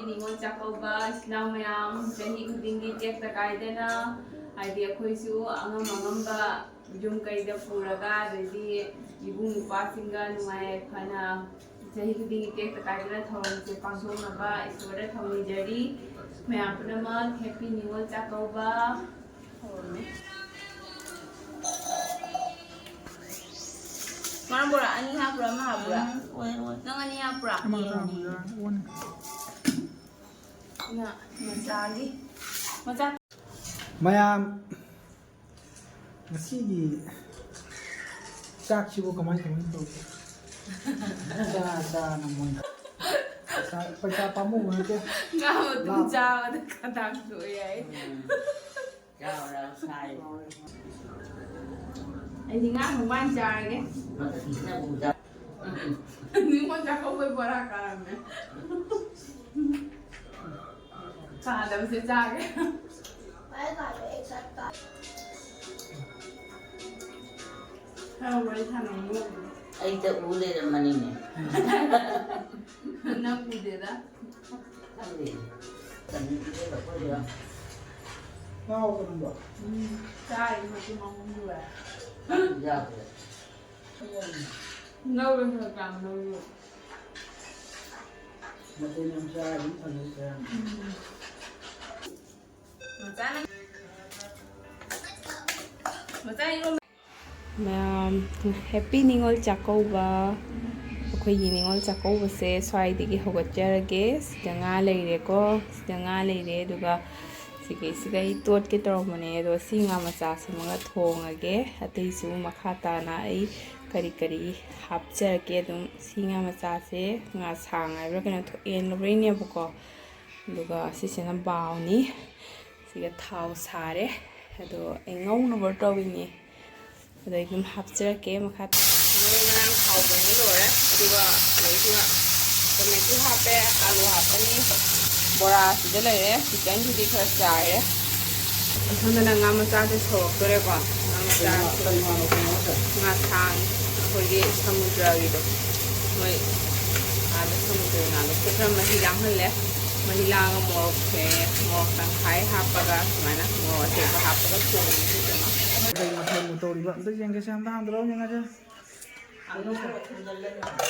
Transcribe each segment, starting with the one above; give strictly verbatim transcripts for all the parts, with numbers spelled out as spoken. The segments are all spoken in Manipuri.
ꯅꯤꯉꯣꯜ ꯆꯥꯛꯀꯧꯕ ꯏꯆꯤꯜ ꯏꯅꯥꯎ ꯃꯌꯥꯝ ꯆꯍꯤ ꯈꯨꯗꯤꯡꯒꯤ ꯇꯦꯛꯇ ꯀꯥꯏꯗꯅ, ꯍꯥꯏꯗꯤ ꯑꯩꯈꯣꯏꯁꯨ ꯑꯉꯝ ꯑꯉꯝꯕ ꯌꯨꯝ ꯀꯩꯗ ꯄꯨꯔꯒ, ꯑꯗꯩꯗꯤ ꯏꯕꯨꯡ ꯏꯄ꯭ꯋꯥꯁꯤꯡꯒ ꯅꯨꯡꯉꯥꯏ ꯌꯥꯏꯐꯅ ꯆꯍꯤ ꯈꯨꯗꯤꯡꯒꯤ ꯇꯦꯛꯇ ꯀꯥꯏꯗꯅ ꯊꯧꯔꯝꯁꯦ ꯄꯥꯡꯊꯣꯛꯅꯕ ꯏꯁꯣꯔꯗ ꯊꯧꯅꯤꯖꯔꯤ꯫ ꯃꯌꯥꯝ ꯄꯨꯝꯅꯃꯛ ꯍꯦꯄꯤ ꯅꯤꯉꯣꯜ ꯆꯥꯛꯀꯧꯕ꯫ ꯃꯥ ꯕꯣꯔꯥ ꯑꯅꯤ ꯍꯥꯞꯄ꯭ꯔꯥ, ꯑꯃ ꯍꯥꯞꯄ꯭ꯔꯥ? ꯎꯝ, ꯑꯣꯏ, ꯑꯣꯏ꯫ ꯅꯪ ꯑꯅꯤ ꯍꯥꯞꯄ꯭ꯔꯥ? ꯑꯃꯈꯛꯇꯪ ꯍꯥꯞꯄꯤꯔꯣ? ꯑꯣꯟꯅ꯫ ꯏꯃꯥ, ꯃꯆꯥꯒꯤ꯫ ꯃꯆꯥ꯫ ꯃꯌꯥꯝ, ꯉꯁꯤꯒꯤ ꯆꯥꯛꯁꯤꯕꯨ ꯀꯃꯥꯏ ꯀꯃꯥꯏ ꯇꯧꯒꯦ? ꯆꯥ, ꯆꯥꯅ ꯃꯣꯏ꯫ ꯄꯩꯁꯥ, ꯄꯩꯁꯥ ꯄꯥꯝꯃꯨꯕ ꯅꯠꯇꯦ꯫ ꯉꯥ ꯃꯇꯨꯝ ꯂꯥꯞ- ꯆꯥꯕꯗ ꯈꯗꯥꯡ ꯁꯣꯛꯑꯦ ꯍꯥꯏ꯫ ꯎꯝ꯫ ꯆꯥꯎꯔ ꯁꯥꯏ꯫ ꯑꯩꯗꯤ ꯉꯥ ꯊꯣꯡꯕ ꯑꯣꯏꯅ ꯆꯥꯔꯒꯦ꯫ ꯅꯤꯉꯣꯜ ꯆꯥꯛꯀꯧꯕꯩ ꯕꯣꯔꯥ ꯀꯥꯔꯝꯃꯦ꯫ ꯀꯥꯗꯕꯁꯦ ꯆꯥꯒꯦ꯫ ꯈꯔ ꯋꯥꯔꯤ ꯁꯥꯟꯅꯩꯌꯦ꯫ ꯑꯩꯗ ꯎ ꯂꯩꯔꯝꯃꯅꯤꯅꯦ꯫ ꯅꯪ ꯎꯗꯦꯗ꯫ ꯈꯪꯗꯦ꯫ ꯀꯩꯅꯣꯗꯨꯗ ꯑꯩꯈꯣꯏꯗ ꯉꯥꯎꯕ ꯅꯪꯕꯣ? ꯎꯝ, ꯆꯥꯔꯤ ꯃꯇꯨꯝ ꯑꯍꯨꯝꯗꯨꯒ꯫ ꯌꯥꯗ꯭ꯔꯦ꯫ ꯂꯧꯔꯦ ꯈꯔ ꯆꯥꯝ ꯂꯧꯔꯦ꯫ ꯃꯇꯨꯝ ꯌꯥꯝ ꯆꯥꯔꯗꯤ ꯑꯗꯨꯝ ꯐꯖꯩ ꯆꯥꯔꯝꯅꯤ꯫ ꯎꯝ꯫ ꯃꯆꯥ ꯅꯪ-, ꯃꯆꯥ ꯏꯔꯣꯝꯕ꯫ ꯃꯌꯥꯝ, ꯍꯦꯄꯤ ꯅꯤꯉꯣꯜ ꯆꯥꯛꯀꯧꯕ꯫ ꯑꯩꯈꯣꯏꯒꯤ ꯅꯤꯉꯣꯜ ꯆꯥꯛꯀꯧꯕꯁꯦ ꯁ꯭ꯋꯥꯏꯗꯒꯤ ꯍꯧꯒꯠꯆꯔꯒꯦ꯫ ꯁꯤꯗ ꯉꯥ ꯂꯩꯔꯦꯀꯣ, ꯁꯤꯗ ꯉꯥ ꯂꯩꯔꯦ, ꯑꯗꯨꯒ ꯁꯤꯒꯤꯁꯤꯒ ꯑꯩ ꯇꯣꯠꯀꯦ ꯇꯧꯔꯝꯕꯅꯦ, ꯑꯗꯣ ꯁꯤ ꯉꯥ ꯃꯆꯥꯁꯤꯃꯒ ꯊꯣꯡꯉꯒꯦ꯫ ꯑꯇꯩꯁꯨ ꯃꯈꯥ ꯇꯥꯅ ꯑꯩ ꯀꯔꯤ ꯀꯔꯤ ꯍꯥꯞꯆꯔꯛꯀꯦ꯫ ꯑꯗꯨꯝ ꯁꯤ ꯉꯥ ꯃꯆꯥꯁꯦ, ꯉꯥꯁꯥꯡ ꯍꯥꯏꯕ꯭ꯔꯥ ꯀꯩꯅꯣ, ꯊꯣꯛꯑꯦ ꯂꯧꯔꯛꯏꯅꯦꯕꯀꯣ꯫ ꯑꯗꯨꯒ ꯁꯤꯁꯤꯅ ꯕꯥꯎꯅꯤ꯫ ꯁꯤꯒ ꯊꯥꯎ ꯁꯥꯔꯦ꯫ ꯑꯗꯣ ꯑꯩ ꯉꯧꯅꯕ ꯇꯧꯔꯤꯅꯦ꯫ ꯑꯗꯩ ꯑꯗꯨꯝ ꯍꯥꯞꯆꯔꯛꯀꯦ ꯃꯈꯥ꯫ ꯃꯔꯣꯏ ꯃꯔꯥꯡ ꯊꯥꯎ ꯐꯖꯅ ꯂꯣꯏꯔꯦ꯫ ꯑꯗꯨꯒ ꯁꯤꯗꯩꯁꯤꯗ ꯇꯣꯃꯦꯇꯣ ꯍꯥꯞꯄꯦ, ꯑꯥꯂꯨ ꯍꯥꯞꯄꯅꯤ꯫ ꯕꯣꯔꯥꯁꯤꯗ ꯂꯩꯔꯦ꯫ ꯆꯤꯛꯀꯟꯁꯤꯗꯤ ꯈꯔ ꯆꯥꯏꯔꯦ꯫ ꯃꯊꯪꯗꯅ ꯉꯥ ꯃꯆꯥꯁꯦ ꯁꯧꯔꯛꯇꯣꯔꯦꯀꯣ꯫ ꯉꯥ ꯃꯆꯥ ꯀꯩꯅꯣ, ꯀꯩꯅꯣ, ꯀꯩꯅꯣ ꯅꯠꯇ꯭ꯔꯣ? ꯉꯥꯁꯥꯡ ꯑꯩꯈꯣꯏꯒꯤ ꯁꯃꯨꯗ꯭ꯔꯒꯤꯗꯣ꯫ ꯃꯣꯏ ꯑꯥꯗ ꯁꯃꯨꯗ꯭ꯔ ꯉꯥꯗꯣ ꯈꯔ ꯈꯔ ꯃꯍꯤ ꯌꯥꯎꯍꯜꯂꯦ꯫ ꯃꯍꯤ ꯂꯥꯡꯉ ꯃꯣꯔꯣꯛꯁꯦ, ꯃꯣꯔꯣꯛ ꯇꯪꯈꯥꯏ ꯍꯥꯞꯄꯒ, ꯁꯨꯃꯥꯏꯅ ꯃꯣꯔꯣꯛ ꯑꯇꯦꯛꯄ ꯍꯥꯞꯄꯒ ꯊꯣꯡꯉꯦ꯫ ꯑꯗꯨꯗꯨꯅ ꯀꯩ ꯃꯊꯦꯜꯕꯨ ꯇꯧꯔꯤꯕ? ꯑꯝꯇ ꯌꯦꯡꯒꯦꯁꯦ, ꯑꯝꯇ ꯍꯥꯟꯗꯔꯛꯑꯣ, ꯌꯦꯡꯉꯁꯦ꯫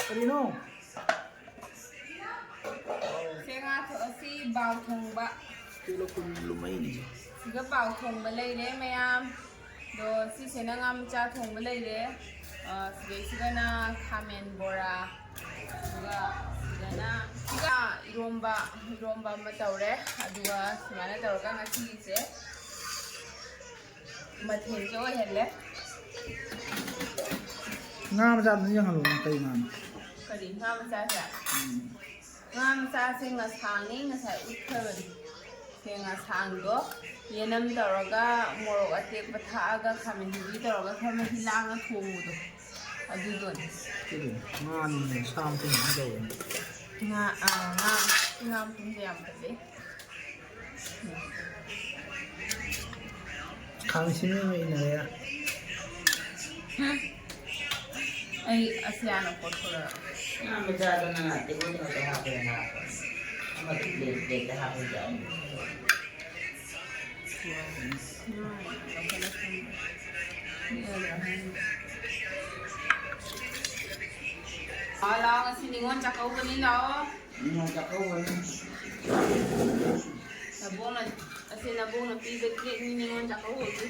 ꯀꯔꯤꯅꯣ? ꯁꯦ ꯉꯥ ꯊꯣ-, ꯁꯤ ꯕꯥꯎ ꯊꯣꯡꯕ꯫ ꯀꯤꯂꯣ ꯀꯨꯟ ꯂꯨꯝꯃꯛꯏꯅꯦ꯫ ꯁꯤꯒ ꯕꯥꯎ ꯊꯣꯡꯕ ꯂꯩꯔꯦ ꯃꯌꯥꯝ꯫ ꯑꯗꯣ ꯁꯤꯁꯤꯅ ꯉꯥ ꯃꯆꯥ ꯊꯣꯡꯕ ꯂꯩꯔꯦ꯫ ꯑ, ꯁꯤꯗꯩꯁꯤꯗꯅ ꯈꯥꯃꯦꯟ ꯕꯣꯔꯥ꯫ ꯑꯗꯨꯒ ꯁꯤꯗꯅ ꯁꯤꯒ ꯏꯔꯣꯝꯕ, ꯏꯔꯣꯝꯕ ꯑꯃ ꯇꯧꯔꯦ꯫ ꯑꯗꯨꯒ ꯁꯨꯃꯥꯏꯅ ꯇꯧꯔꯒ ꯉꯁꯤꯒꯤꯁꯦ ꯃꯊꯦꯜꯁꯦ ꯑꯣꯏꯍꯜꯂꯦ꯫ ꯉꯥ ꯃꯆꯥꯗꯨ ꯌꯦꯡꯍꯜꯂꯣ, ꯅꯪ ꯀꯩ ꯉꯥꯅꯣ? ꯀꯔꯤ ꯉꯥ ꯃꯆꯥꯁꯦ? ꯎꯝ꯫ ꯉꯥ ꯃꯆꯥꯁꯦ ꯉꯁꯥꯡꯅꯤ, ꯉꯁꯥꯏ ꯎꯠꯈ꯭ꯔꯕꯅꯤ꯫ ꯁꯦ ꯉꯁꯥꯡꯗꯣ ꯌꯦꯅꯝ ꯇꯧꯔꯒ ꯃꯣꯔꯣꯛ ꯑꯇꯦꯛꯄ ꯊꯥꯛꯑꯒ ꯈꯥꯃꯦꯟ ꯍꯤꯡꯕꯤ ꯇꯧꯔꯒ ꯈꯔ ꯃꯍꯤ ꯂꯥꯡꯅ ꯊꯣꯡꯕꯗꯣ ꯑꯗꯨꯗꯨꯅꯤ꯫ ꯁꯤꯗꯤ ꯉꯥꯅꯤꯅꯦ, ꯁꯥ ꯃꯇꯨꯝ ꯑꯃ ꯇꯧꯋꯦ꯫ ꯉꯥ, ꯑꯥ, ꯉꯥ, ꯉꯥ ꯃꯇꯨꯝꯁꯦ ꯌꯥꯝ ꯐꯖꯩ꯫ ꯈꯥꯡꯁꯤꯅ ꯃꯩꯅꯔꯦ꯫ ꯍꯨꯝ꯫ ꯑꯩ ꯑꯁꯤꯌꯥꯅ ꯀꯣꯠꯊꯣꯔꯛꯑꯒꯦ꯫ ꯉꯥ ꯃꯆꯥꯗꯣ ꯅꯪ ꯇꯦꯕꯜꯗ ꯈꯛꯇ ꯍꯥꯞꯄꯦꯅ ꯍꯥꯞꯄ꯫ ꯑꯃꯗꯨ ꯄ꯭ꯂꯦꯠ, ꯄ꯭ꯂꯦꯠꯇ ꯍꯥꯞꯄ ꯌꯥꯎꯕꯅꯤ꯫ ꯂꯥꯛꯑꯣ, ꯂꯥꯛꯑꯣ, ꯉꯁꯤ ꯅꯤꯉꯣꯜ ꯆꯥꯛꯀꯧꯕꯅꯤ, ꯂꯥꯛꯑꯣ꯫ ꯅꯤꯉꯣꯜ ꯆꯥꯛꯀꯧꯕꯅꯤ꯫ ꯅꯕꯣꯛꯅ, ꯑꯁꯤ ꯅꯕꯣꯛꯅ ꯄꯤꯕ ꯀꯦꯛꯅꯤ ꯅꯤꯉꯣꯜ ꯆꯥꯛꯀꯧꯕꯒꯤ꯫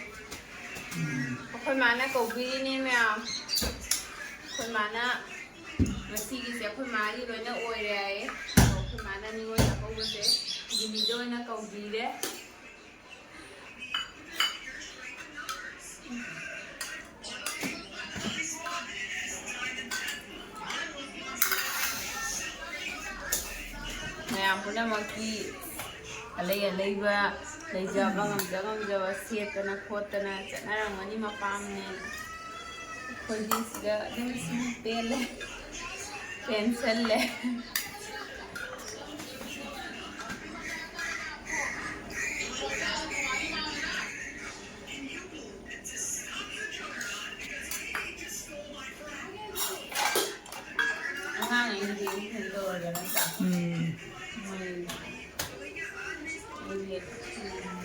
ꯎꯝ꯫ ꯑꯩꯈꯣꯏ ꯃꯥꯅ ꯀꯧꯕꯤꯔꯤꯅꯦ ꯃꯌꯥꯝ꯫ ꯑꯩꯈꯣꯏ ꯃꯥꯅ ꯉꯁꯤꯒꯤꯁꯦ ꯑꯩꯈꯣꯏ ꯃꯥꯒꯤ ꯂꯣꯏꯅ ꯑꯣꯏꯔꯦ ꯍꯥꯏꯌꯦ꯫ ꯑꯗꯣ ꯑꯩꯈꯣꯏ ꯃꯥꯅ ꯅꯤꯉꯣꯜ ꯆꯥꯛꯀꯧꯕꯁꯦ ꯖꯤꯃꯤꯗ ꯑꯣꯏꯅ ꯀꯧꯕꯤꯔꯦ꯫ ꯃꯌꯥꯝ ꯄꯨꯝꯅꯃꯛꯀꯤ ꯑꯂꯩ ꯑꯂꯩꯕ, ꯂꯩꯖꯕ, ꯉꯝꯖ ꯉꯝꯖꯕ ꯁꯦꯠꯇꯅ ꯈꯣꯠꯇꯅ ꯆꯠꯅꯔꯝꯒꯅꯤ, ꯃꯄꯥꯝꯅꯦꯅ꯫ ꯑꯩꯈꯣꯏꯗꯤ ꯁꯤꯗ ꯑꯗꯨꯝ ꯁꯨꯝ ꯄꯦꯜꯂꯦ, ꯄꯦꯟꯁꯜꯂꯦ꯫ ꯑꯉꯥꯡ ꯑꯅꯤꯗꯤ ꯑꯗꯨꯝ ꯀꯩꯅꯣ ꯇꯧꯔꯒ ꯅꯠꯇ꯭ꯔꯥ? ꯎꯝ꯫ ꯃꯣꯏ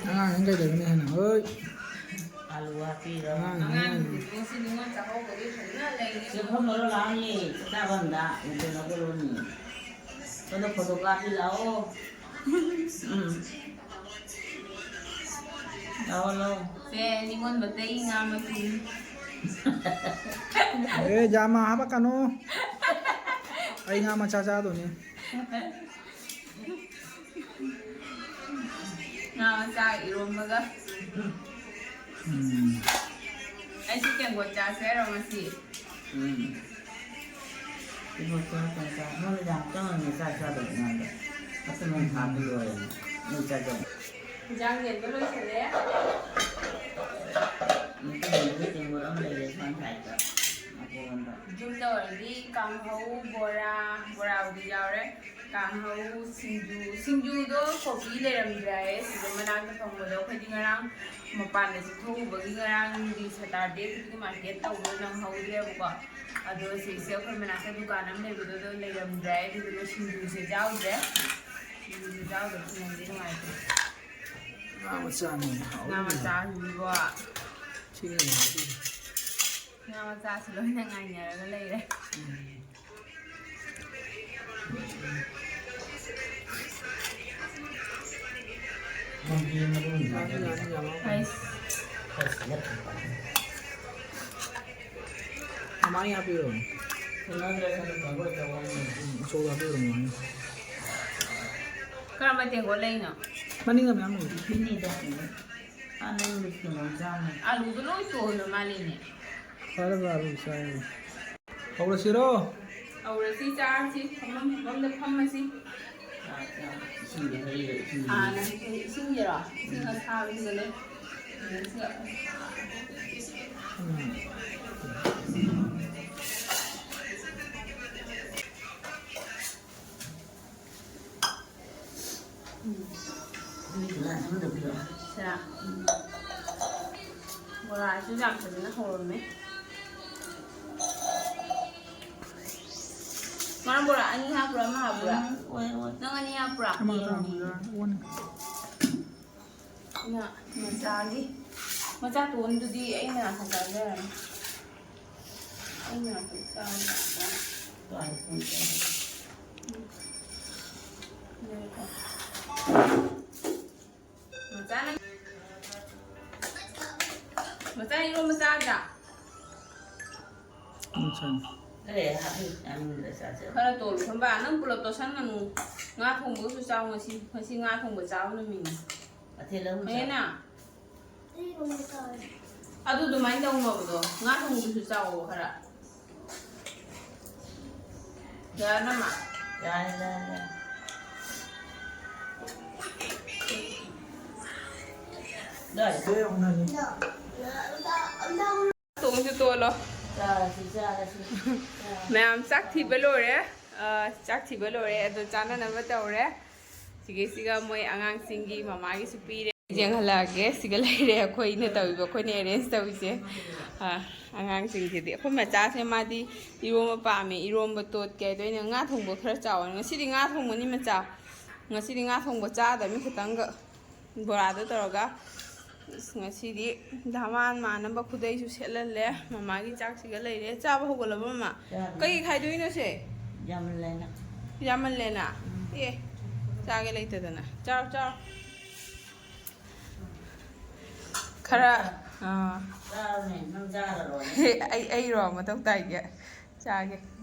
ꯑꯉꯥꯡꯁꯤꯡ ꯀꯩꯗꯧꯔꯤꯅꯣ ꯍꯦꯟꯅ? ꯍꯣꯏ꯫ ꯑꯥꯂꯨ ꯍꯥꯞꯄꯤꯔꯣ꯫ ꯑꯉꯥꯡꯁꯤꯡ ꯑꯉꯥꯡꯁꯤꯡꯗꯤ ꯉꯁꯤ ꯅꯤꯉꯣꯜ ꯆꯥꯛꯀꯧꯕꯒꯤ ꯐꯖꯅ ꯂꯩꯔꯦ꯫ ꯁꯤ ꯐꯝ ꯂꯣꯏꯔ ꯂꯥꯛꯑꯅꯤ, ꯆꯥꯛ ꯆꯥꯐꯝꯗ ꯎꯗꯅ ꯀꯩꯗꯧꯔꯅꯤ? ꯁꯣꯝꯗ ꯐꯣꯇꯣ ꯀꯥꯞꯄꯤ ꯂꯥꯛꯑꯣ꯫ ꯎꯝ꯫ ꯂꯥꯛꯑꯣ, ꯂꯥꯛꯑꯣ꯫ ꯁꯦ, ꯅꯤꯉꯣꯜ ꯃꯇꯩ ꯉꯥ ꯃꯇꯨꯝ꯫ ꯑꯦ, ꯌꯥꯝ ꯍꯥꯄꯛꯀꯅꯨ꯫ ꯑꯩ ꯉꯥ ꯃꯆꯥ ꯆꯥꯗꯣꯏꯅꯤ꯫ ꯉꯥ ꯃꯆꯥ ꯏꯔꯣꯝꯕꯒ꯫ ꯎꯝ꯫ ꯑꯩꯁꯨ ꯇꯦꯡꯀꯣꯠ ꯆꯥꯁꯦ ꯍꯥꯏꯔꯣ ꯉꯁꯤ? ꯎꯝ꯫ ꯇꯦꯡꯀꯣꯠ ꯆꯥ, ꯇꯦꯡꯀꯣꯠ ꯆꯥ꯫ ꯅꯣꯏ ꯃꯌꯥꯝ ꯆꯪꯉꯅꯤ ꯆꯥꯛ ꯆꯥꯗꯕ ꯃꯌꯥꯝꯗꯣ꯫ ꯃꯇꯨꯝ ꯑꯃ ꯊꯥꯕ ꯂꯣꯏꯔꯦ꯫ ꯅꯣꯏ ꯆꯥꯖꯧ꯫ ꯏꯟꯖꯥꯡ ꯌꯦꯟꯕ ꯂꯣꯏꯁꯜꯂꯦ꯫ ꯃꯇꯨꯝ ꯑꯃꯗꯤ ꯇꯦꯡꯀꯣꯠ ꯑꯃ ꯂꯩꯔꯦ, ꯁ꯭ꯋꯥꯏ ꯁꯥꯏꯗꯠꯇ꯫ ꯃꯄꯣꯝꯗ꯫ ꯌꯨꯝꯗ ꯑꯣꯏꯔꯗꯤ ꯀꯥꯡꯍꯧ, ꯕꯣꯔꯥ, ꯕꯣꯔꯥꯕꯨꯗꯤ ꯌꯥꯎꯔꯦ꯫ ꯀꯥꯡꯍꯧ, ꯁꯤꯡꯖꯨ, ꯁꯤꯡꯖꯨꯗꯣ ꯀꯣꯕꯤ ꯂꯩꯔꯝꯗ꯭ꯔꯦ ꯍꯥꯏꯌꯦ, ꯁꯤꯗ ꯃꯅꯥꯛꯇ ꯐꯪꯕꯗꯣ꯫ ꯑꯩꯈꯣꯏꯗꯤ ꯉꯔꯥꯡ ꯃꯄꯥꯟꯗ ꯆꯠꯊꯣꯛꯎꯕꯒꯤ ꯉꯔꯥꯡꯒꯤ Saturday ꯈꯨꯗꯤꯡꯒꯤ market ꯇꯧꯕꯗꯣ ꯅꯪꯍꯧꯗ꯭ꯔꯦꯕꯀꯣ꯫ ꯑꯗꯣ ꯁꯤꯁꯦ ꯑꯩꯈꯣꯏ ꯃꯅꯥꯛꯇ ꯗꯨꯀꯥꯟ ꯑꯃ ꯂꯩꯕꯗꯣ, ꯑꯗꯣ ꯂꯩꯔꯝꯗ꯭ꯔꯦ ꯍꯥꯏꯌꯦ, ꯑꯗꯨꯗꯨꯅ ꯁꯤꯡꯖꯨꯁꯦ ꯌꯥꯎꯗ꯭ꯔꯦ꯫ ꯁꯤꯡꯖꯨꯁꯦ ꯌꯥꯎꯗꯕꯁꯦ ꯅꯨꯡꯗꯤ ꯅꯨꯡꯉꯥꯏꯇꯦ꯫ ꯉꯥ ꯃꯆꯥꯅꯤ ꯉꯥ ꯍꯥꯎꯕꯅꯤ꯫ ꯃꯆꯥꯁꯤꯗꯤꯀꯣ꯫ ꯊꯤꯅ ꯍꯥꯎꯕꯅꯤ꯫ ꯉꯥ ꯃꯆꯥꯁꯤ ꯂꯣꯏꯅ ꯉꯥꯏꯅꯔꯒ ꯂꯩꯔꯦ꯫ ꯎꯝ꯫ ꯌꯥꯅꯤ, ꯌꯥꯅꯤ, ꯌꯥꯝ ꯍꯥꯎꯕꯅꯤ꯫ ꯑꯩꯁ꯫ ꯃꯃꯥ ꯌꯥ ꯄꯤꯔꯣ꯫ ꯎꯝ, ꯑꯆꯧꯕ ꯄꯤꯔꯣ, ꯃꯃꯥ꯫ ꯀꯔꯝꯕ ꯇꯦꯡꯀꯣꯠ ꯂꯩꯅꯣ? ꯃꯅꯤꯡꯗ ꯃꯌꯥꯝ ꯂꯩ꯫ ꯐꯤꯐꯇꯤꯟꯅꯤꯗ꯫ ꯑꯥ, ꯅꯪ ꯀꯩꯅꯣ ꯆꯥꯅꯤ꯫ ꯑꯂꯨꯗꯣ ꯂꯣꯏ ꯇꯣꯏꯔ ꯃꯥꯜꯂꯦꯅꯦ꯫ ꯐꯔꯦ, ꯐꯔꯦ, ꯑꯂꯨ ꯆꯥꯏ꯫ ꯍꯧꯔꯁꯤꯔꯣ? ꯍꯧꯔꯁꯤ, ꯆꯥꯔꯁꯤ꯫ ꯐꯝꯐꯝ, ꯐꯝꯐꯝꯗ ꯐꯝꯃꯁꯤ꯫ ꯆꯥꯛ, ꯆꯥꯛ, ꯏꯁꯤꯡꯗ ꯍꯩꯔꯒ ꯏꯁꯤꯡ꯫ ꯍꯥꯟꯅ ꯏꯁꯤꯡꯁꯤꯔꯣ? ꯏꯁꯤꯡ ꯑꯁꯥꯕꯁꯤꯗꯅꯦ꯫ ꯎꯝ꯫ ꯁꯦ꯫ ꯕꯣꯔꯥꯁꯨ ꯌꯥꯝ ꯐꯖꯅ ꯍꯧꯔꯝꯃꯦ꯫ ꯃꯥ ꯕꯣꯔꯥ ꯑꯅꯤ ꯍꯥꯞꯄ꯭ꯔꯥ, ꯑꯃ ꯍꯥꯞꯄ꯭ꯔꯥ? ꯎꯝ, ꯑꯣꯏ, ꯑꯣꯏ꯫ ꯅꯪ ꯑꯅꯤ ꯍꯥꯞꯄ꯭ꯔꯥ? ꯑꯃ ꯈꯛꯇ ꯌꯦꯡꯉꯣ꯫ ꯍꯥꯞꯄꯗ ꯑꯣꯟ꯫ ꯑꯩꯅ ꯃꯆꯥꯒꯤ, ꯃꯆꯥ ꯇꯣꯟꯗꯨꯗꯤ ꯑꯩꯅ ꯆꯥꯖꯔꯅꯤ꯫ ꯑꯩꯅ ꯆꯥꯕ꯫ ꯃꯆꯥꯅ, ꯃꯆꯥ ꯏꯔꯣꯝꯕ ꯆꯥꯗ꯭ꯔꯥ? ꯎꯝ, ꯆꯥꯅꯤ꯫ ꯈꯔ ꯇꯣꯜꯂꯨ ꯈꯟꯕ, ꯅꯪ ꯄꯨꯂꯞ ꯇꯣꯠꯁꯟꯒꯅꯨ꯫ ꯉꯥ ꯊꯣꯡꯕꯒꯁꯨ ꯆꯥꯎ ꯉꯁꯤ꯫ ꯉꯁꯤ ꯉꯥ ꯊꯣꯡꯕ ꯆꯥꯕ ꯅꯨꯃꯤꯠꯅꯤ꯫ ꯃꯊꯦꯜ ꯑꯍꯨꯝ ꯆꯥ-, ꯃꯌꯦꯅ? ꯑꯗꯨ ꯑꯗꯨꯃꯥꯏꯅ ꯇꯧꯅꯕꯗꯣ, ꯉꯥ ꯊꯣꯡꯕꯗꯨꯁꯨ ꯆꯥꯎꯋꯣ ꯈꯔ꯫ ꯌꯥꯔꯅꯃ? ꯌꯥꯔꯦ, ꯌꯥꯔꯦ, ꯌꯥꯔꯦ꯫ ꯇꯣꯡꯁꯨ ꯇꯣꯜꯂꯣ꯫ ꯆꯥꯔꯁꯤ, ꯆꯥꯔꯁꯤ꯫ ꯃꯌꯥꯝ ꯆꯥꯛ ꯊꯤꯕ ꯂꯣꯏꯔꯦ꯫ ꯑ, ꯆꯥꯛ ꯊꯤꯕ ꯂꯣꯏꯔꯦ꯫ ꯑꯗꯣ ꯆꯥꯅꯅꯕ ꯇꯧꯔꯦ꯫ ꯁꯤꯒꯤꯁꯤꯒ ꯃꯣꯏ ꯑꯉꯥꯡꯁꯤꯡꯒꯤ ꯃꯃꯥꯒꯤꯁꯨ ꯄꯤꯔꯦ꯫ ꯌꯦꯡꯍꯜꯂꯛꯑꯒꯦ꯫ ꯁꯤꯒ ꯂꯩꯔꯦ ꯑꯩꯈꯣꯏꯅ ꯇꯧꯔꯤꯕ, ꯑꯩꯈꯣꯏꯅ arrange ꯇꯧꯔꯤꯁꯦ꯫ ꯑ, ꯑꯉꯥꯡꯁꯤꯡꯁꯤꯗꯤ꯫ ꯑꯩꯈꯣꯏ ꯃꯆꯥꯁꯦ ꯃꯥꯗꯤ ꯏꯔꯣꯝꯕ ꯄꯥꯝꯃꯦ꯫ ꯏꯔꯣꯝꯕ ꯇꯣꯠꯀꯦ꯫ ꯑꯗꯣ ꯑꯩꯅ ꯉꯥ ꯊꯣꯡꯕ ꯈꯔ ꯆꯥꯎꯋꯦ꯫ ꯉꯁꯤꯗꯤ ꯉꯥ ꯊꯣꯡꯕꯅꯤ ꯃꯆꯥ꯫ ꯉꯁꯤꯗꯤ ꯉꯥ ꯊꯣꯡꯕ ꯆꯥꯗꯕꯅꯤ ꯈꯤꯇꯪꯒ꯫ ꯕꯣꯔꯥꯗꯣ ꯇꯧꯔꯒ꯫ ꯑꯁ, ꯉꯁꯤꯗꯤ ꯙꯃꯥꯟ ꯃꯥꯟꯅꯕ ꯈꯨꯗꯩꯁꯨ ꯁꯦꯠꯍꯜꯂꯦ꯫ ꯃꯃꯥꯒꯤ ꯆꯥꯛꯁꯤꯒ ꯂꯩꯔꯦ꯫ ꯆꯥꯕ ꯍꯧꯒꯠꯂꯕꯣ, ꯃꯃꯥ? ꯆꯥꯗ꯭ꯔꯤ꯫ ꯀꯩ ꯈꯥꯏꯗꯣꯛꯏꯅꯣ ꯁꯦ? ꯌꯥꯝꯃꯜꯂꯦꯅ꯫ ꯌꯥꯝꯃꯜꯂꯦꯅ? ꯎꯝ꯫ ꯑꯦ, ꯆꯥꯒꯦ ꯂꯩꯇꯗꯅ꯫ ꯆꯥꯎ, ꯆꯥꯎ꯫ ꯈꯔ, ꯑꯥ꯫ ꯆꯥꯔꯣꯅꯦ, ꯅꯪ ꯆꯥꯔꯔꯣꯏ꯫ ꯑꯩ, ꯑꯩꯔꯣ ꯃꯊꯧ ꯇꯥꯏꯒꯦ? ꯆꯥꯒꯦ꯫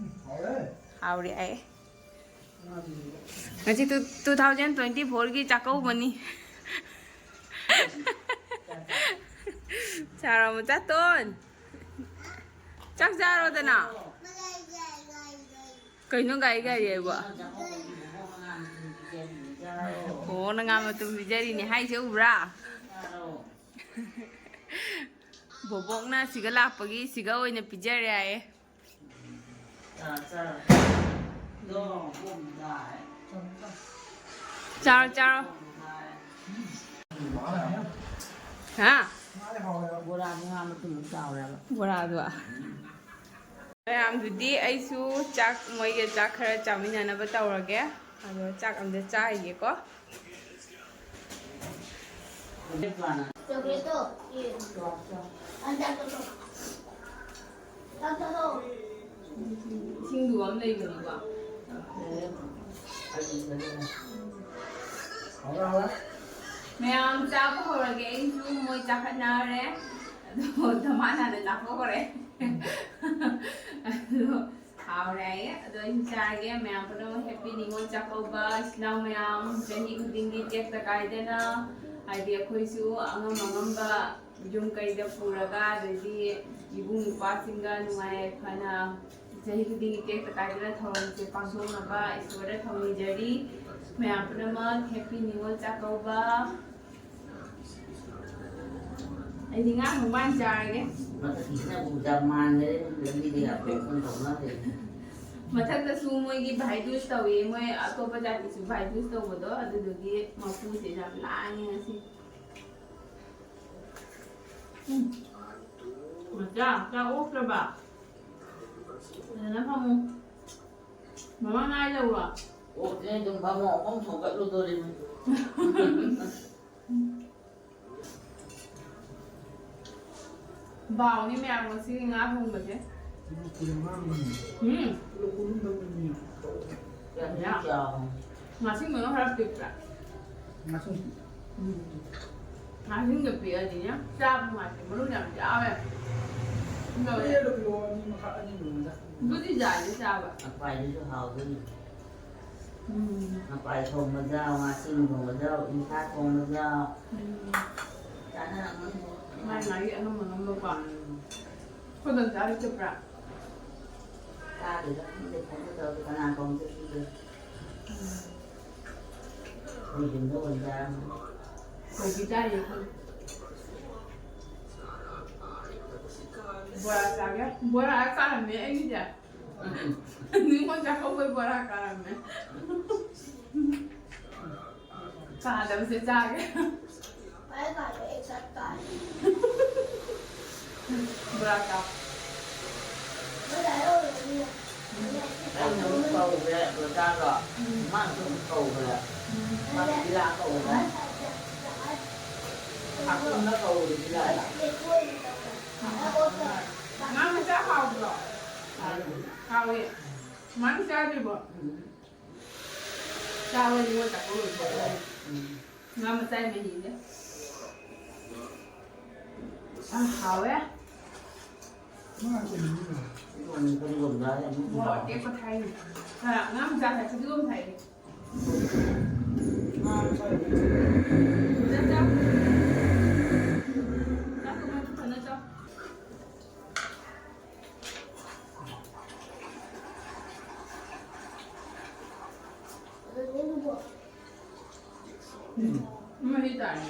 ꯍꯥꯎꯔꯦ꯫ ꯍꯥꯎꯔꯦ ꯑꯩ꯫ ꯉꯁꯤ two, two thousand twenty four ꯒꯤ ꯆꯥꯛꯀꯧꯕꯅꯤ꯫ ꯆꯥꯔꯣ, ꯃꯆꯥꯇꯣꯟ꯫ ꯆꯥꯛ ꯆꯥꯔꯣꯗꯅ꯫ ꯀꯩꯅꯣ ꯒꯥꯔꯤ ꯒꯥꯔꯤ ꯍꯥꯏꯕꯣ? ꯑꯣ, ꯅꯪ ꯉꯥ ꯃꯇꯨꯝ ꯄꯤꯖꯔꯤꯅꯦ ꯍꯥꯏꯁꯦ ꯎꯕ꯭ꯔꯥ? ꯕꯣꯕꯣꯛꯅ ꯁꯤꯒ ꯂꯥꯛꯄꯒꯤ ꯁꯤꯒ ꯑꯣꯏꯅ ꯄꯤꯖꯔꯦ ꯍꯥꯏꯌꯦ꯫ ꯆꯥꯔꯣ, ꯆꯥꯔꯣ꯫ ꯍꯥ? ꯕꯣꯔꯥꯗꯣ ꯉꯥ ꯃꯇꯨꯝ ꯆꯥꯎꯔꯦꯕ꯫ ꯕꯣꯔꯥꯗꯣ꯫ ꯃꯌꯥꯝꯗꯨꯗꯤ ꯑꯩꯁꯨ ꯆꯥꯛ, ꯃꯣꯏꯒ ꯆꯥꯛ ꯈꯔ ꯆꯥꯃꯤꯟꯅꯅꯕ ꯇꯧꯔꯒꯦ꯫ ꯑꯗꯣ ꯆꯥꯛ ꯑꯝꯇ ꯆꯥꯈꯤꯒꯦꯀꯣ꯫ ꯆꯣꯀ꯭ꯂꯦꯠꯇꯣ꯫ ꯆꯣ, ꯆꯣ꯫ ꯑꯟꯗꯥ ꯆꯣ, ꯆꯣ꯫ ꯆꯥꯛ ꯆꯥꯊꯣꯛꯑꯣ꯫ ꯏꯁꯤꯡꯗꯨ ꯑꯃ ꯂꯩꯕꯅꯤꯀꯣ꯫ ꯍꯧꯔꯦ, ꯍꯧꯔꯦ꯫ ꯃꯌꯥꯝ ꯆꯥꯕ ꯍꯧꯔꯒꯦ, ꯑꯩꯁꯨ ꯃꯣꯏ ꯆꯥꯈꯠꯅꯔꯦ꯫ ꯑꯗꯣ ꯙꯃꯥꯟ ꯍꯥꯟꯅ ꯆꯥꯊꯣꯛꯈ꯭ꯔꯦ꯫ ꯑꯗꯣ ꯍꯥꯎꯔꯦ ꯍꯥꯏꯌꯦ꯫ ꯑꯗꯣ ꯑꯩꯁꯨ ꯆꯥꯔꯒꯦ꯫ ꯃꯌꯥꯝ ꯄꯨꯝꯅꯃꯛ ꯍꯦꯄꯤ ꯅꯤꯉꯣꯜ ꯆꯥꯛꯀꯧꯕ꯫ ꯏꯆꯤꯜ ꯏꯅꯥꯎ ꯃꯌꯥꯝ ꯆꯍꯤ ꯈꯨꯗꯤꯡꯒꯤ ꯇꯦꯛꯇ ꯀꯥꯏꯗꯅ, ꯍꯥꯏꯗꯤ ꯑꯩꯈꯣꯏꯁꯨ ꯑꯉꯝ ꯑꯉꯝꯕ ꯌꯨꯝ ꯀꯩꯗ ꯄꯨꯔꯒ, ꯑꯗꯩꯗꯤ ꯏꯕꯨꯡ ꯏꯄ꯭ꯋꯥꯁꯤꯡꯒ ꯅꯨꯡꯉꯥꯏ ꯌꯥꯏꯐꯅ ꯆꯍꯤ ꯈꯨꯗꯤꯡꯒꯤ ꯇꯦꯛꯇ ꯀꯥꯏꯗꯅ ꯊꯧꯔꯝꯁꯦ ꯄꯥꯡꯊꯣꯛꯅꯕ ꯏꯁꯣꯔꯗ ꯊꯧꯅꯤꯖꯔꯤ꯫ ꯃꯌꯥꯝ ꯄꯨꯝꯅꯃꯛ ꯍꯦꯄꯤ ꯅꯤꯉꯣꯜ ꯆꯥꯛꯀꯧꯕ꯫ ꯑꯩꯗꯤ ꯉꯥ ꯊꯣꯡꯕ ꯍꯥꯟꯅ ꯆꯥꯔꯒꯦ꯫ ꯃꯊꯛꯀꯤꯁꯤꯅꯕꯨ ꯌꯥꯝ ꯃꯥꯟꯈꯔꯦ, ꯂꯝꯕꯤꯗ ꯌꯥꯝ ꯀꯩꯅꯣ ꯇꯧꯅꯈ꯭ꯔꯦ꯫ ꯃꯊꯛꯇꯁꯨ ꯃꯣꯏꯒꯤ ꯚꯥꯏ ꯗꯨꯖ ꯇꯧꯏ, ꯃꯣꯏ ꯑꯇꯣꯞꯄ ꯖꯥꯇꯤꯁꯨ ꯚꯥꯏ ꯗꯨꯖ ꯇꯧꯕꯗꯣ, ꯑꯗꯨꯗꯨꯒꯤ ꯃꯄꯨꯁꯦ ꯌꯥꯝ ꯂꯥꯡꯉꯦ ꯉꯁꯤ꯫ ꯎꯝ꯫ ꯃꯆꯥ, ꯆꯥꯛ ꯑꯣꯛꯇ꯭ꯔꯕ? ꯐꯖꯅ ꯐꯝꯃꯨ꯫ ꯃꯃꯥ ꯉꯥꯏ ꯂꯧꯔꯣ? ꯑꯣꯛꯇ꯭ꯔꯦ, ꯑꯗꯨꯝ ꯐꯝꯃꯣ, ꯑꯃꯨꯛ ꯊꯣꯡꯒꯠꯂꯨꯗꯣꯔꯤꯕꯅꯤ꯫ ꯕꯥꯎꯅꯤ ꯃꯌꯥꯝ ꯉꯁꯤꯒꯤ ꯉꯥ ꯊꯣꯡꯕꯁꯦ꯫ ꯎꯝ꯫ ꯌꯥꯝ ꯆꯥꯎ꯫ ꯉꯥꯁꯤꯡꯗꯨꯅ ꯈꯔ ꯄꯤꯛꯄ꯭ꯔꯥ? ꯉꯥꯁꯤꯡ ꯄꯤꯛ-, ꯎꯝ꯫ ꯉꯥꯁꯤꯡꯗꯣ ꯄꯤꯛꯑꯗꯤꯅꯦ ꯆꯥꯕ ꯅꯨꯡꯉꯥꯏꯇꯦ, ꯃꯔꯨ ꯌꯥꯝ ꯌꯥꯎꯋꯦ꯫ ꯄꯤꯛꯑꯦ, ꯑꯗꯣ ꯀꯤꯂꯣ ꯑꯅꯤ ꯃꯈꯥꯏ, ꯑꯅꯤ ꯂꯣꯝꯗ꯫ ꯑꯗꯨꯗꯤ ꯌꯥꯏꯌꯦ ꯆꯥꯕ꯫ ꯑꯄꯥꯏꯗꯨꯁꯨ ꯍꯥꯎꯗꯣꯏꯅꯤ꯫ ꯎꯝ꯫ ꯃꯄꯥꯏ ꯊꯣꯡꯕꯁꯨ ꯌꯥꯎ, ꯉꯥꯁꯤꯡ ꯊꯣꯡꯕꯁꯨ ꯌꯥꯎ, ꯏꯟꯁꯥ ꯊꯣꯡꯕꯁꯨ ꯌꯥꯎ꯫ ꯎꯝ꯫ ꯆꯥꯅꯔꯝꯒꯅꯤ꯫ ꯃꯥꯏ ꯃꯥꯒꯤ ꯑꯉꯝ ꯑꯉꯝꯕꯀꯣ꯫ ꯎꯝ꯫ ꯑꯩꯈꯣꯏ ꯗꯣꯝꯆꯥ ꯍꯣꯏ ꯆꯠꯄ꯭ꯔꯥ? ꯆꯥꯗꯦꯗ, ꯈꯪꯗꯦ, ꯐꯣꯟꯗ ꯇꯧꯔꯗꯤ ꯀꯅꯥ ꯀꯧꯅ ꯆꯠꯄꯤꯒꯦ? ꯎꯝ꯫ ꯑꯩꯈꯣꯏ ꯌꯨꯝꯗ ꯑꯣꯏꯅ ꯆꯥꯔꯝꯃꯅꯤ꯫ ꯑꯩꯈꯣꯏꯗꯤ ꯆꯥꯔꯤ ꯑꯩꯈꯣꯏ꯫ ꯕꯣꯔꯥ ꯆꯥꯒꯦ꯫ ꯕꯣꯔꯥ ꯀꯥꯔꯝꯃꯦ ꯑꯩꯒꯤꯁꯦ꯫ ꯎꯝ꯫ ꯅꯤꯉꯣꯜ ꯆꯥꯛꯀꯧꯕꯩ ꯕꯣꯔꯥ ꯀꯥꯔꯝꯃꯦ꯫ ꯀꯥꯗꯕꯁꯦ ꯆꯥꯒꯦ꯫ ꯕꯣꯔꯥ ꯆꯥꯎ꯫ ꯑꯩꯅ ꯑꯃꯨꯛ ꯀꯧꯈ꯭ꯔꯦ ꯕ꯭ꯔꯗꯥꯗꯣ꯫ ꯎꯝ꯫ ꯃꯥꯅꯁꯨ ꯑꯃꯨꯛ ꯀꯧꯈ꯭ꯔꯦ꯫ ꯎꯝ꯫ ꯃꯥ ꯕꯤꯂꯥ ꯀꯧꯈ꯭ꯔꯦ꯫ ꯉꯥ ꯃꯆꯥ ꯍꯥꯎꯕ꯭ꯔꯣ? ꯍꯥꯎꯋꯦ꯫ ꯃꯥꯅ ꯆꯥꯗ꯭ꯔꯤꯕꯣ? ꯆꯥꯕ ꯅꯤꯉꯣꯜ ꯆꯥꯛꯀꯧꯕ ꯂꯣꯏꯊꯣꯛꯑꯦ꯫ ꯉꯥ ꯃꯆꯥꯒꯤ ꯃꯍꯤꯁꯦ꯫ ꯌꯥꯝ ꯍꯥꯎꯋꯦ꯫ ꯃꯣꯔꯣꯛ ꯑꯇꯦꯛꯄ ꯊꯥꯏꯅꯦ꯫ ꯉꯥ ꯃꯆꯥ ꯊꯥꯏ, ꯐꯗꯤꯒꯣꯝ ꯊꯥꯏ꯫ ꯆꯥꯛ ꯆꯥꯎ꯫ ꯆꯥꯛꯇꯣ ꯃꯕꯨꯛ ꯊꯟꯅ ꯆꯥꯎ꯫ ꯎꯝ, ꯃꯍꯤ ꯇꯥꯔꯦ꯫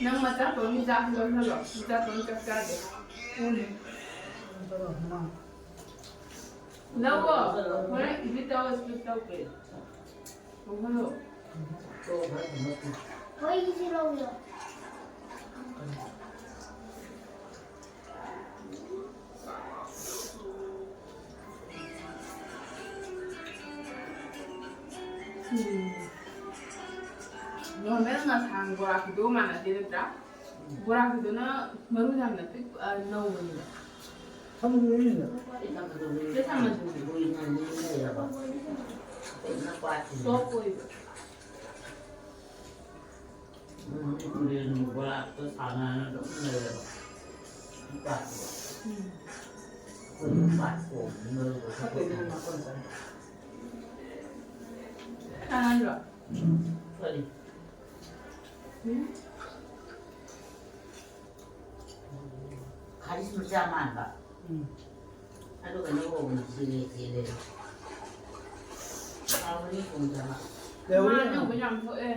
ꯅꯪ ꯃꯆꯥꯇꯣꯟꯒꯤ ꯆꯥꯛ ꯂꯧꯍꯜꯂꯣ꯫ ꯃꯆꯥꯇꯣꯟ ꯆꯥꯛ ꯆꯥꯗꯦ꯫ ꯂꯧꯋꯣ꯫ ꯍꯣꯔꯦꯟ edit ꯇꯧꯔ split ꯇꯧꯒꯦ꯫ ꯂꯧꯍꯜꯂꯣ꯫ ꯍꯣꯏ, ꯏꯆꯦ ꯂꯧꯒꯦ꯫ ꯎꯝ꯫ Normal ꯉꯁꯥꯡ ꯕꯣꯔꯥ ꯈꯨꯗꯣ ꯃꯥꯟꯅꯗꯦ ꯅꯠꯇ꯭ꯔꯥ? ꯕꯣꯔꯥ ꯈꯨꯗꯣꯅ ꯃꯔꯨ ꯌꯥꯝꯅ ꯄꯤꯛ-, ꯑ, ꯅꯧꯕꯅꯤꯅ꯫ ꯊꯝꯃꯨꯔꯦꯅꯦ꯫ ꯁꯤ ꯊꯝꯃꯁꯤ꯫ Soft ꯑꯣꯏꯕ꯫ ꯎꯝ, ꯇꯨꯔꯦꯟ ꯕꯣꯔꯥꯛꯇ ꯁꯥꯟꯅꯅ ꯑꯗꯨꯝ ꯂꯩꯔꯕ꯫ ꯎꯝ꯫ ꯑꯩꯈꯣꯏ ꯅꯨꯄꯥ ꯊꯣꯡꯕ ꯃꯔꯨ ꯈꯛꯇ ꯀꯥꯟꯅꯗ꯭ꯔꯣ? ꯀꯔꯤ? ꯎꯝ꯫ ꯈꯥꯔꯤꯁ ꯃꯆꯥ ꯃꯥꯟꯕ꯫ ꯎꯝ꯫ ꯑꯗꯨꯒ ꯅꯪ ꯎꯍꯧꯕꯅꯤ ꯆꯦꯜꯂꯦ, ꯆꯦꯜꯂꯦ꯫ ꯍꯥꯎꯕꯅꯤ ꯊꯣꯡꯗꯕ꯫ ꯂꯩꯍꯧꯔꯤ ꯉꯥ ꯌꯦꯡꯉꯣ꯫ ꯑꯅꯧꯕ ꯌꯥꯝ ꯊꯣꯛꯑꯦ꯫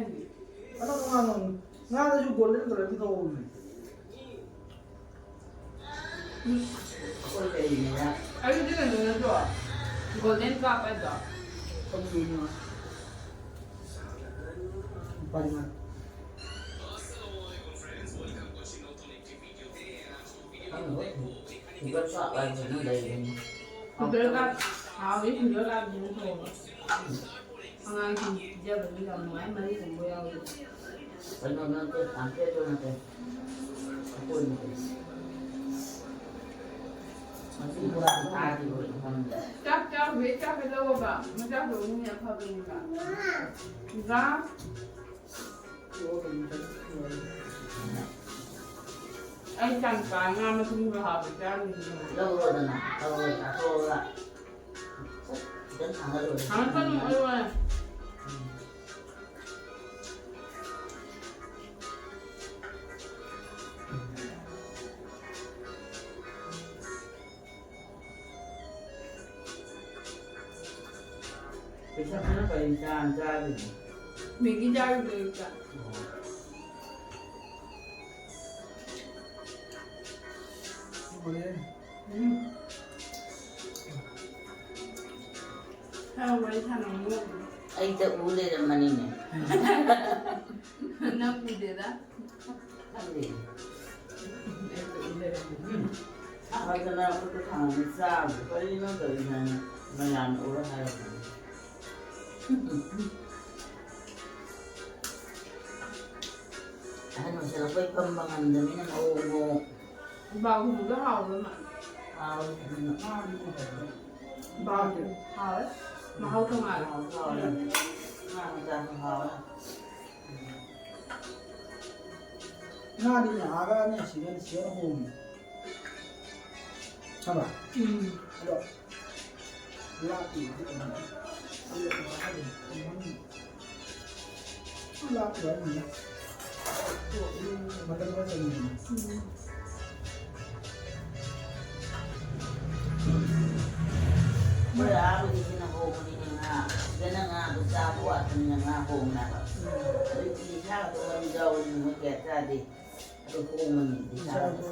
ꯑꯅꯧꯕ ꯉꯥ ꯅꯧ-, ꯉꯥꯗꯁꯨ golden colour ꯗꯤ ꯇꯧꯍꯧꯕꯅꯤ꯫ ꯑꯩꯈꯣꯏ ꯂꯩꯔꯤꯉꯩꯗ꯫ ꯑꯗꯨꯗꯤ ꯀꯩꯅꯣ Golden cup ꯍꯥꯏꯗꯣ꯫ ꯂꯨꯄꯥ ꯃꯉꯥ꯫ ꯈꯪꯗꯦ꯫ ꯐꯤꯡꯒꯔ ꯆꯥꯛ ꯍꯥꯏꯕꯁꯤꯅ ꯂꯩꯕꯅꯤ꯫ ꯐꯤꯡꯒꯔꯒ ꯍꯥꯎꯏ, ꯐꯤꯡꯒꯔꯒ ꯑꯗꯨꯝ ꯊꯣꯡꯉꯦ꯫ ꯑꯉꯥꯡꯁꯤꯡ ꯄꯤꯖꯕꯗꯨ ꯌꯥꯝ ꯅꯨꯡꯉꯥꯏ, ꯃꯔꯤ ꯊꯣꯡꯕ ꯌꯥꯎꯏ꯫ ꯀꯩꯅꯣ ꯅꯠꯇꯦ, ꯄꯥꯝꯐꯦꯠꯇꯣ ꯅꯠꯇꯦ꯫ ꯑꯩꯈꯣꯏꯅ ꯃꯁꯤ ꯄꯨꯔꯥ ꯊꯥꯈꯤꯕ ꯈꯪꯗꯦ꯫ ꯆꯥꯛ ꯆꯥꯕꯩ ꯆꯥꯛ ꯂꯧꯔꯒ ꯃꯆꯥ ꯇꯧꯕꯅꯤꯅ ꯐꯕꯅꯦꯕ꯫ ꯄꯨꯔꯥ ꯑꯩ ꯆꯥꯛ ꯆꯥ ꯉꯥ ꯃꯇꯨꯝꯒ ꯍꯥꯞꯄ ꯆꯥꯔꯤꯅꯤ꯫ ꯂꯧꯔꯣꯗꯅ, ꯂꯧꯔꯣ, ꯆꯥꯊꯣꯛꯑꯒ ꯈꯤꯇꯪ ꯊꯥꯡꯒꯠꯂꯣ꯫ ꯊꯥꯡꯒꯠꯀꯅꯨ, ꯑꯩ ꯋꯥꯏ꯫ ꯎꯝ꯫ ꯄꯩꯁꯥ ꯈꯔ ꯄꯥꯏ ꯆꯥ ꯆꯥꯔꯤꯅꯤ꯫ ꯃꯦꯒꯤ ꯆꯥꯔꯨꯕ ꯑꯌꯨꯛꯇ꯫ ꯑꯣ꯫ ꯍꯣꯔꯦꯟ꯫ ꯎꯝ꯫ ꯈꯔ ꯋꯥꯔꯤ ꯁꯥꯟꯅꯧ꯫ ꯑꯩꯗ ꯎ ꯂꯩꯔꯝꯃꯅꯤꯅꯦ꯫ ꯅꯪ ꯎꯗꯦꯗ꯫ ꯈꯪꯗꯦ꯫ ꯎꯝ꯫ ꯁꯥꯍꯟꯗꯅ ꯈꯨꯠꯇ ꯊꯥꯡꯅ ꯆꯥꯕꯗꯣ ꯀꯔꯤꯅꯣ ꯇꯧꯔꯤꯁꯦ ꯍꯥꯏꯅ ꯃꯌꯥꯝꯅ ꯎꯔ ꯍꯥꯏꯔꯛꯄꯅꯤ꯫ ꯑꯍꯟ ꯑꯣꯏꯁꯜꯂꯛꯄꯩ ꯐꯝꯕ ꯉꯝꯗꯕꯅꯤꯅ ꯃꯑꯣꯡ ꯃꯑꯣꯡ꯫ ꯕꯥꯎ ꯊꯣꯡꯕꯗꯣ ꯍꯥꯎꯕ꯭ꯔꯣ, ꯃꯥ? ꯍꯥꯎꯋꯦ꯫ ꯕꯥꯎꯗꯤ ꯍꯥꯎꯋꯦ꯫ ꯃꯍꯥꯎ ꯇꯣꯉꯥꯜꯂꯦ꯫ ꯍꯥꯎꯋꯦ, ꯍꯥꯎꯋꯦ꯫ ꯉꯥ ꯃꯆꯥꯁꯨ ꯍꯥꯎꯋꯦ꯫ ꯉꯥꯗꯤꯅꯦ ꯑꯥꯗꯅꯦ ꯁꯤꯗꯅꯦ ꯁꯤꯗꯅ ꯍꯣꯡꯉꯤ꯫ ꯈꯪꯕ꯭ꯔꯥ? ꯎꯝ꯫ ꯑꯗꯣ ꯂꯥꯞꯄꯤꯗꯤ ꯀꯩꯅꯣ? ꯂꯥꯞꯄꯤ ꯍꯥꯏꯅꯤꯅ꯫ ꯃꯇꯝ ꯈꯔ ꯆꯪꯉꯤꯗꯅ꯫ ꯎꯝ꯫ ꯃꯣꯏ ꯑꯥ ꯍꯧꯖꯤꯛꯀꯤꯅ ꯍꯣꯡꯕꯅꯤꯅꯦ ꯉꯥ꯫ ꯁꯤꯗꯅ ꯉꯥꯗꯣ ꯆꯥꯕ ꯋꯥꯠꯄꯅꯤꯅ ꯉꯥ ꯍꯣꯡꯉꯦ ꯍꯥꯏꯕ꯫ ꯎꯝ꯫ ꯑꯗꯩ ꯏꯁꯥꯒꯗꯣ ꯃꯔꯨ ꯌꯥꯎꯕꯅꯤꯅ ꯃꯣꯏ ꯀꯌꯥ ꯆꯥꯗꯦ꯫ ꯑꯗꯨ ꯍꯣꯡꯕꯅꯤ, ꯏꯁꯥꯒꯗꯣ꯫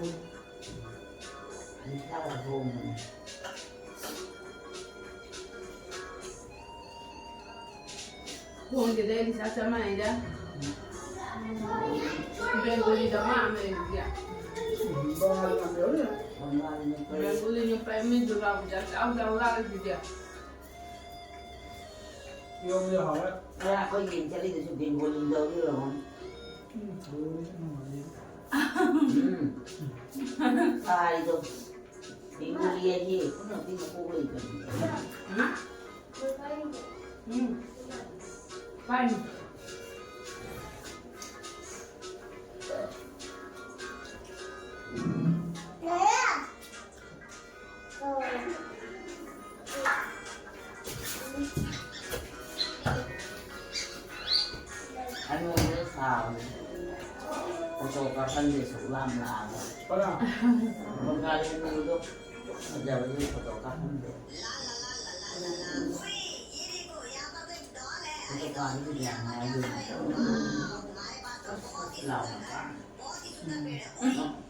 ꯏꯁꯥꯒꯗꯣ ꯍꯣꯡꯕꯅꯤ꯫ ꯊꯣꯡꯗꯦꯗ ꯑꯩꯗꯤ ꯆꯥꯛ ꯆꯞ ꯃꯥꯟꯅꯩꯗ꯫ ꯕꯦꯡꯒꯣꯂꯤꯗ ꯃꯥ ꯑꯃ ꯂꯩꯔꯤꯁꯦ꯫ ꯕꯦꯡꯒꯣꯂꯤ ꯅꯨꯄꯥ ꯃꯤꯗꯨ ꯂꯥꯎꯕꯗ ꯆꯥꯎ ꯆꯥꯎ ꯂꯥꯎꯔꯤꯁꯤꯗꯤ꯫ ꯏꯔꯣꯝꯕꯗꯤ ꯍꯥꯎꯋꯦ꯫ ꯉꯔꯥꯡ ꯑꯩꯈꯣꯏ ꯌꯦꯟ ꯆꯠꯂꯤꯗꯨꯁꯨ ꯕꯦꯡꯒꯣꯂꯤ ꯇꯧꯔꯤ ꯑꯣꯏꯔꯝꯒꯅꯤ꯫ ꯎꯝ, ꯕꯦꯡꯒꯣꯂꯤꯁꯨ ꯅꯨꯡꯉꯥꯏꯌꯦ꯫ ꯎꯝ꯫ ꯀꯥꯔꯤꯗꯣ꯫ ꯕꯦꯡꯒꯣꯂꯤ ꯍꯥꯏꯗꯤ ꯄꯨꯟꯅ ꯄꯨꯟꯅ ꯀꯣꯛ ꯂꯩꯕꯅꯤ꯫ ꯎꯝ꯫ ꯎꯝ꯫ ꯄꯥꯏꯅꯨ꯫ ꯑꯅꯣꯏꯕ ꯁꯥꯕꯅꯤ꯫ ꯐꯣꯇꯣ ꯀꯥꯞꯍꯟꯗꯦ ꯁꯨꯛ ꯂꯥꯝ ꯂꯥꯛꯑꯒ꯫ ꯀꯅꯥ? ꯃꯉꯥꯜ ꯑꯅꯣꯏꯕꯗꯣ ꯐꯖꯕꯗꯨ ꯐꯣꯇꯣ ꯀꯥꯞꯍꯟꯗꯦ꯫ ꯐꯣꯇꯣ ꯀꯥꯞꯍꯟꯗꯦ ꯌꯥꯝ ꯍꯥꯏꯗꯣꯏꯅꯤ꯫ ꯑꯁ ꯂꯥꯎꯅ ꯀꯥꯞ꯫ ꯎꯝ꯫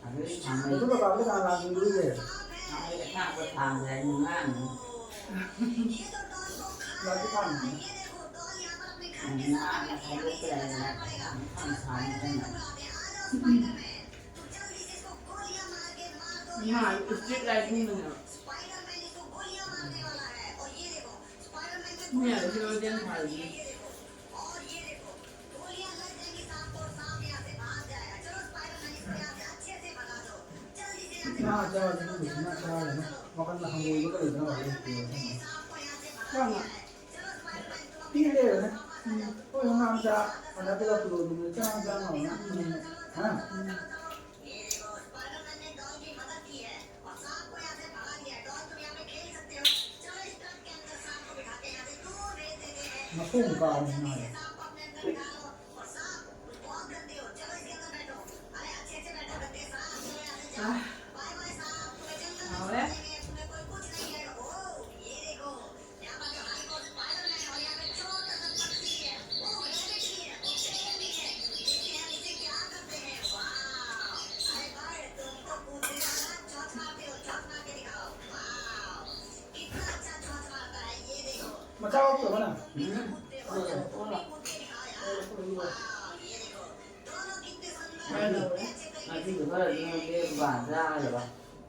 ꯑꯗꯨ ꯊꯥꯡꯒꯩ ꯃꯗꯨ ꯕꯕꯥꯕꯨ ꯀꯅꯥ ꯂꯥꯛꯅꯤꯡꯗꯣꯔꯤꯒꯦ? ꯊꯥꯡꯒꯩ ꯑꯁꯥꯡꯕ ꯊꯥꯡꯈ꯭ꯔꯦ ꯍꯥꯏꯅ ꯉꯥꯡꯅꯤ꯫ ꯂꯥꯛꯇꯤ ꯊꯥꯡꯉꯤꯅꯦ꯫ ꯉꯥꯡꯅ ꯈꯥꯏꯗꯣꯛꯈ꯭ꯔꯦ ꯍꯥꯏꯅ ꯊꯥꯡ ꯊꯥꯡꯉꯤ ꯀꯟꯅ꯫ ꯃꯥ ꯏꯁꯇ꯭ꯔꯤꯠ ꯂꯥꯏꯠ ꯎꯪꯕꯅꯦꯕ꯫ ꯃꯤ ꯑꯗꯨ ꯍꯦꯔꯣꯗꯦꯟ ꯊꯥꯔꯤꯅꯦ꯫ ꯉꯥ ꯆꯥꯔꯗꯤ ꯅꯪꯕꯨꯁꯨ ꯉꯥ ꯆꯥꯔꯒꯅꯨ, ꯋꯥꯈꯜꯗ ꯍꯪꯒꯣꯏꯕꯒ ꯂꯩꯗꯅ ꯋꯥꯔꯤ ꯂꯩꯇꯦ꯫ ꯀꯅꯥ? ꯄꯤꯔꯦ꯫ ꯎꯝ꯫ ꯍꯣꯏ, ꯉꯥ ꯃꯆꯥ ꯃꯥꯟꯅꯗꯕ ꯄꯤꯔꯣ, ꯑꯗꯨꯝ ꯆꯥ ꯃꯆꯥ ꯉꯥꯎꯔꯒ꯫ ꯎꯝ꯫ ꯍꯥ? ꯎꯝ꯫ ꯃꯈꯣꯡ ꯀꯥꯎꯔꯤ ꯃꯥꯜꯂꯦ꯫ ꯑꯥ, ꯍꯥꯎꯔꯦ꯫ ꯃꯆꯥ ꯌꯥꯎꯗꯕ꯭ꯔꯣ ꯅꯪ? ꯎꯝ꯫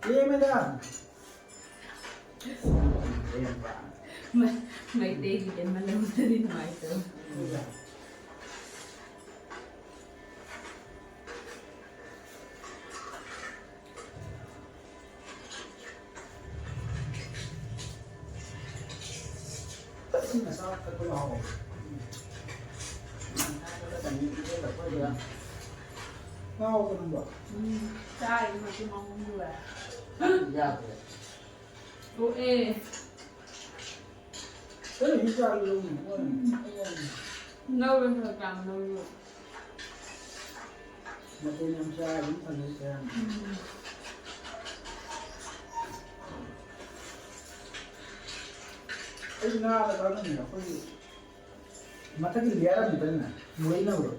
ꯂꯦꯝꯃꯦꯗ꯫ ꯃꯩꯇꯩꯒꯤ ꯀꯩꯅꯣ ꯂꯧꯗ꯭ꯔꯗꯤ ꯅꯨꯡꯉꯥꯏꯇꯕ꯫ ꯉꯥꯎꯕ ꯅꯪꯕꯣ? ꯎꯝ, ꯆꯥꯔꯤ ꯃꯇꯨꯝ ꯑꯍꯨꯝꯗꯨꯒ꯫ ꯌꯥꯗ꯭ꯔꯦ꯫ ꯇꯣꯛꯑꯦ꯫ ꯑꯩ ꯍꯤꯡꯆꯥꯕꯤ ꯂꯧꯅꯤ꯫ ꯂꯧꯔꯦ, ꯈꯔ ꯀꯌꯥꯝ ꯂꯧꯔꯣ? ꯃꯇꯦꯡ ꯌꯥꯝ ꯆꯥꯏ, ꯑꯗꯨꯝ ꯐꯖꯩ ꯀꯌꯥꯝ꯫ ꯎꯝ꯫ ꯑꯩ ꯉꯥꯒ ꯆꯥꯅꯤꯡꯉꯦ꯫ ꯑꯩꯈꯣꯏꯒꯤ ꯃꯊꯛꯀꯤ layer ꯑꯃꯗꯅꯦ, ꯃꯨꯔꯩꯅꯕꯗꯣ꯫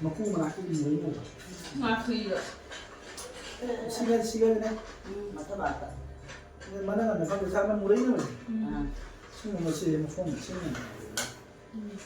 ꯃꯀꯨ ꯃꯅꯥꯛꯀꯤ ꯃꯨꯔꯩꯅꯕꯗꯣ꯫ ꯉꯥꯈꯨꯏꯗꯣ꯫ ꯁꯤꯒ-, ꯁꯤꯒꯅꯦ꯫ ꯎꯝ, ꯃꯊꯛ ꯃꯅꯥꯛꯇ꯫ ꯃꯅꯪ ꯑꯃ ꯈꯪꯗꯦ, ꯁꯥꯔꯅ ꯃꯨꯔꯩꯅꯕꯗꯣ꯫ ꯎꯝ꯫ ꯁꯤꯒꯨꯝꯕꯁꯦ ꯃꯈꯣꯡ ꯁꯤꯖꯤꯟꯅꯕ꯫ ꯎꯝ꯫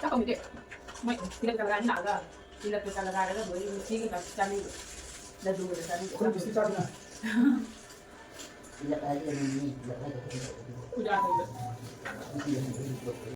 ꯆꯥꯛ ꯊꯣꯡꯗꯦ꯫ ꯃꯣꯏ ꯇꯤꯂꯛ ꯆꯠꯂꯒ ꯂꯥꯛꯑꯒ, ꯇꯤꯂꯛꯇ ꯆꯠꯂꯒ ꯂꯣꯏ ꯃꯤꯁꯤꯒꯤ ꯆꯥꯛ ꯆꯥꯅꯩꯕ꯫ ꯂꯗꯨꯒ ꯆꯥꯅꯩꯕ꯫ ꯑꯩꯈꯣꯏ ꯕꯤꯁꯀꯤꯠ ꯆꯥꯗꯅ꯫ ꯏꯂꯛ ꯍꯥꯏꯁꯦ ꯃꯤꯅꯤ, ꯏꯂꯛ ꯍꯥꯏꯁꯦ ꯑꯩꯈꯣꯏ ꯇꯧꯕꯗꯨꯕꯨ꯫ ꯄꯨꯖꯥ ꯇꯧꯕ꯫ ꯅꯨꯄꯤ ꯑꯍꯟ ꯈꯔꯒꯤ ꯄꯣꯠ ꯆꯩ